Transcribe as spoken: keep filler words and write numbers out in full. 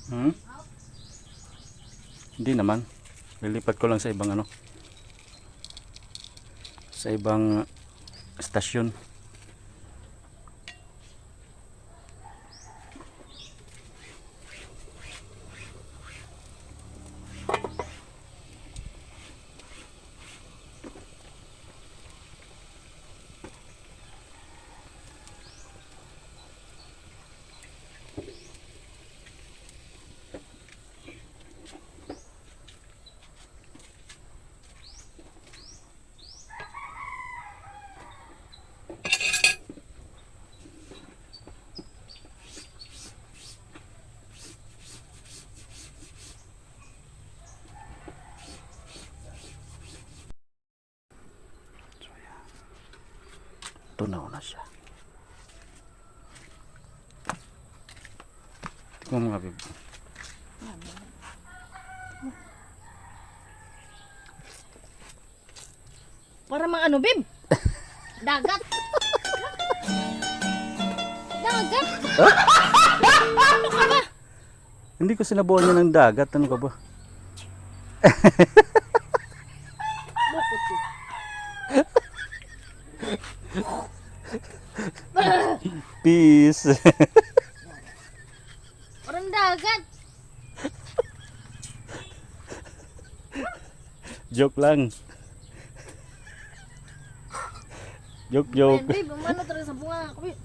Hmm? Hindi naman. Lilipat ko lang sa ibang ano. Sa ibang, ah, stasyon. So, ayan. Tunaw na siya. Tikman mo nga, babe. Para mang ano, babe? Dagat. Dagat. Ano ka ba? Hindi ko sinabawan yan ng dagat. Ano ka ba? Peace. Parang dagat. Joke lang. Joke, joke. Babe, umano talaga sa bunga. Kabi,